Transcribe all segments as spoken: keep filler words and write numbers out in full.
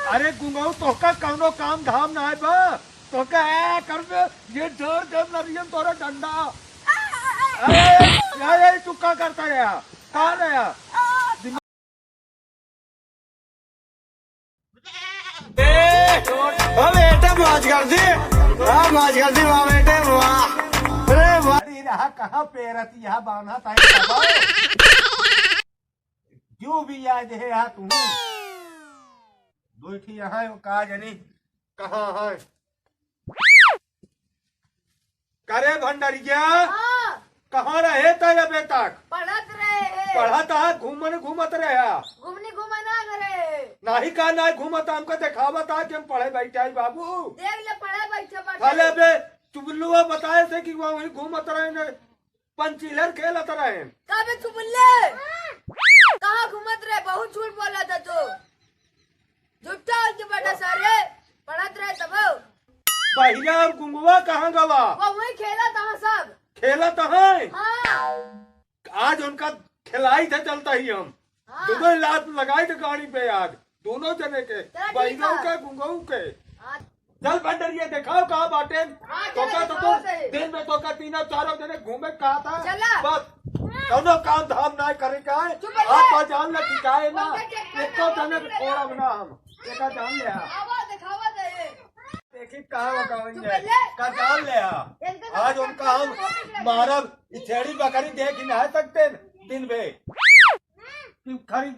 अरे गुंगऊ, तोहका कौनो काम धाम ना है बा? तोहका ए कर दे, ये डर जब नरियन तोरा डंडा। अरे, अरे, तू का करता रहा? का रहा? ए, ओ बेटे, मौज कर दी। वाह, मौज कर दी, वाह बेटे, वाह। अरे वाह। अरे रहा कहाँ पेरत यहाँ बान्हा था ये दबाओ। जो भी याद है यहाँ तू। दो ठे यहाँ है, वो का जानी कहाँ है। करे भंडरिया, हाँ। कहाँ रहे त अबे तक? पढ़त रहे हैं। पढ़त आ, घूमन घूमत रहे आ। घूमनी घूमना करे। नाही का नाही घूमत, हमका देखावत आ कि हम पढ़े बैठे आई बाबू। देख ले, पढ़े बैठे बैठे। भले बे, चुगलुआ बताए से कि वहाँ वहीं घूमत रहे न, पंचीलर खेलत रहे। का बे चुगले? कहाँ घूमत रहे? बहुत झूठ बोला था तू। झूठा हो के बड़ा सारे, पढ़त रहे तब। बहिरा और गुंगवा कहाँ गवा? वो वहीं खेलत हैं सब। खेलत हैं? हाँ। आज उनका खिलाई थे चलता ही हम। हाँ। दोनों लात लगाई थे गाड़ी पे आज, दोनों जने के, तेरा ठीक बहिरऊ है। के, गुंगऊ के। हाँ। चल भंडरिया देखाओ कहाँ बाटे। हाँ, चल तोका तो देखाओ तू से। दिन में तोका तीनों चारों जने घूमे कहा था। चला। बस, दोनों काम धाम ना करे का है। चुप रह। आप तो जान ले कि का है ना, बोल के चेक कर एको लो। जने को छोड़ब ना हम। एका जान ले आ। आवा देखावा दे। देखी कहाँ वो गावन चुप जाए। ले। का जान ले आ। इनके तो आज उनका हम मारब, ई छेड़ी बकरी देख ही ना सकते दिन में। कि खरी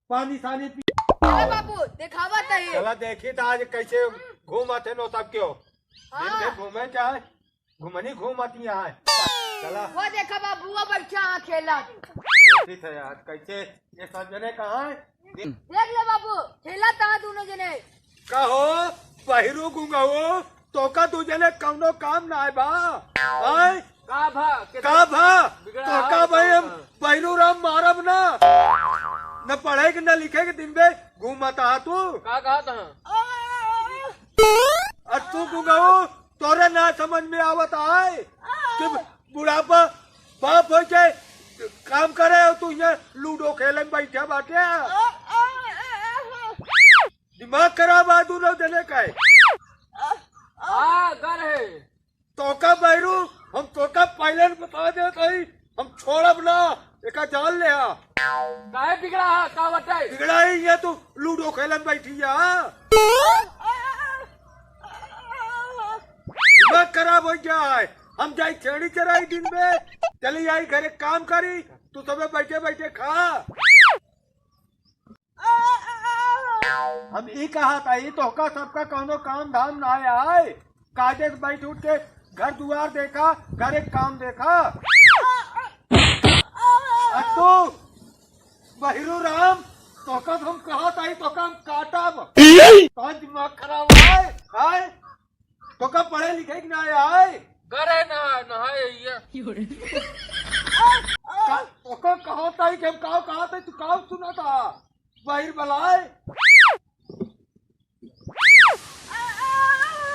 पानी सानी पी। अरे बाबू, देखावा तही। चला देखी त आज कैसे घूमत है नो सब क्यों। दिन हाँ। में घूमे क्या है? घूमनी घूमत ही है। चला। वो देखा बाबू, वो बैठा है खेला। देखी थे आज कैसे ये सब जने कहाँ है? देख ले बाबू, खेला था दोनों जने। कहो, बहिरू गुंगऊ, तोका दू जने कौनो काम ना है बा? आय? का भा? के का भा? बिगड़ा तोका है, भाई हम बहिरू राम मारब ना। न पढ़े के न लिखे के दिन बे घूमत आ तू। का कहा था? और तू गुंगऊ, तोरे ना समझ में आवत आय कि बुढ़ापा बाप हो के काम करे और तू यहाँ लूडो खेले में बैठा बाटे। दिमाग खराब आ दोनों जने का है। हाँ, गर है। तोका बैरू, हम तोका पहले न बता देत हई, हम छोड़ब ना, एका जान ले आ। काहे बिगड़ा है, का बटाई? बिगड़ा ही है तू, लूडो खेलन बैठी है, हाँ? दिमाग खराब हो गया है। हम जाई छेड़ी चराई दिन में, चली आई घरे काम करी, तू सबे बैठे बैठे खा। हम ई कहा था, ई तोहका सबका कौनो काम धाम ना आए। कायदे से बैठ उठ के घर दुआर देखा, घर एक काम देखा। आ तू बहिरू राम, तोहका हम कहा था, ई तोहका हम काटब। तोहर दिमाग खराब है, है? तोका पढ़े लिखे के ना आए? करे ना, ना है ये। का, तोका कहा था कि हम काव कहा था, तू काव सुना था? बाहिर बलाए।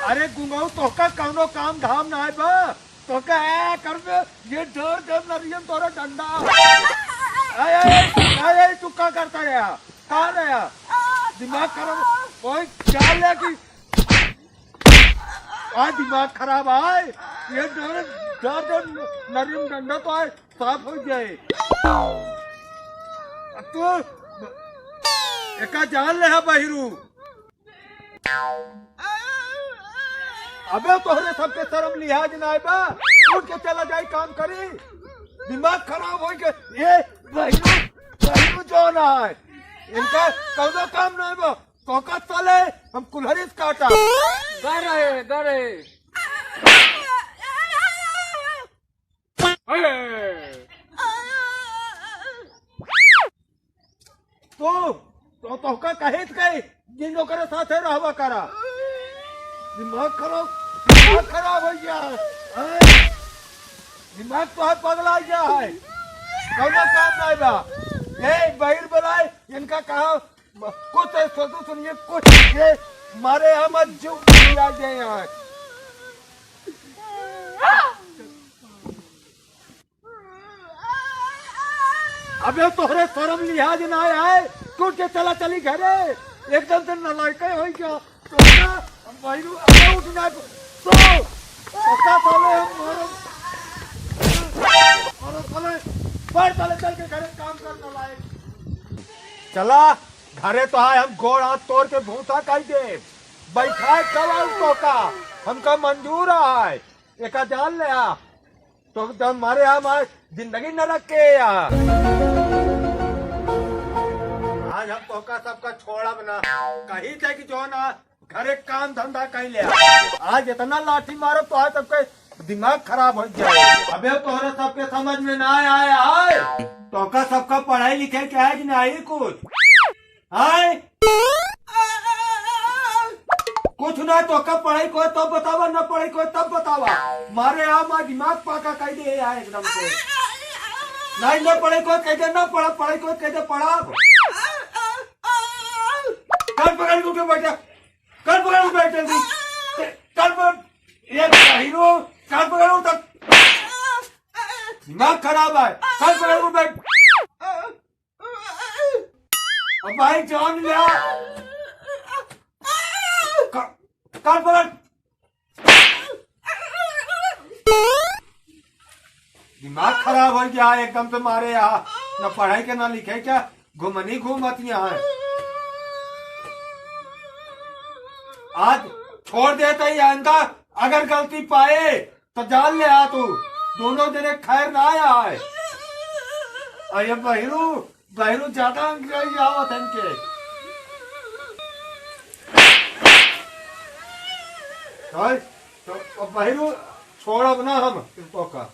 अरे गुंगऊ, तोका कौनो काम धाम ना है बा? तोका ए कर दे, ये डर जब नरियन तोरा डंडा। आय, आय, आय, आय, तू का करता है? का रहा? दिमाग खराब, कोई क्या ले कि आ दिमाग खराब आए, ये डर, डर, डर, नरिम डंडा तो आए, साफ हो जाए। तू एका जान ले हा बहिरू। अबे तोहरे सबके शर्म लिहाज ना आए बा, उठ के चला जाए काम करी। दिमाग खराब हो के, ये बहिरू, बहिरू जो ना है, इनका कौनो काम ना आए बा। तोका साले हम कुल्हड़ी से काटा। गर रहे, गर रहे। अरे। तो, तो, तोका कहे थे कहे, जिन ओकरे साथे रहवा करा। दिमाग खराब, दिमाग खराब हो गया है। हैं? दिमाग तो है पगला गया है। कौनो काम नहीं बा। ए, बहिर बुलाए, इनका कहा म-, कुछ है, सोचो, सुनिए, कुछ ये मारे हम आज जो किया गए हैं। अबे तोहरे शर्म लिहाज ना आए, तू के चला चली घरे। एकदम से नालायक है क्या? तो ना, हम भाई रू, अरे उठ ना, तो, तो क्या साले हम मारो, मारो साले, पर साले चल के घरे काम कर नालायक। चला, घरे तो आए, हम गोड़ हाथ तोड़ के भूसा खाई दे। बैठाए कब आऊ तोका, हमका मंजूर आए। एका जान ले आ, तो जब मारे हम आज जिंदगी न रखे आ। आज हम तोका सबका छोड़ब ना, कहीं से कि जो ना घरे काम धंधा कहीं ले आ। आज इतना लाठी मारो तो आज सबके दिमाग खराब हो जाए। अबे तोहरे सबके समझ में ना आया है, तोका सबका पढ़ाई लिखे के है कि नहीं कुछ? आय? कुछ ना, तोका पढ़ाई को तब बतावा, ना पढ़ाई को तब बतावा। मारे आ माँ दिमाग पाका कह दे यार एकदम से। नहीं, ना पढ़ाई को कह दे, ना पढ़ा, पढ़ाई को कह दे, पढ़ा। कान पकड़ के उठ के बैठ जा। कान पकड़ के बैठ जल्दी। कान पकड़, ये हीरो, कान पकड़ उठ। दिमाग खराब है। कान पकड़ के बैठ। अब भाई जान लिया। का-, कान पकड़। दिमाग खराब हो गया है एकदम से मारे यहाँ। न पढ़ाई के ना लिखे क्या, घुमनी घूमत यहाँ है। आज छोड़ देता ही आइंदा, अगर गलती पाए तो जान ले आ तू, दोनों जने खैर ना आया है। अरे बहिरू, बहिरू ज्यादा अंग्रेजी आवत है इनके। भाई, तो बहिरू छोड़ब ना हम तोका।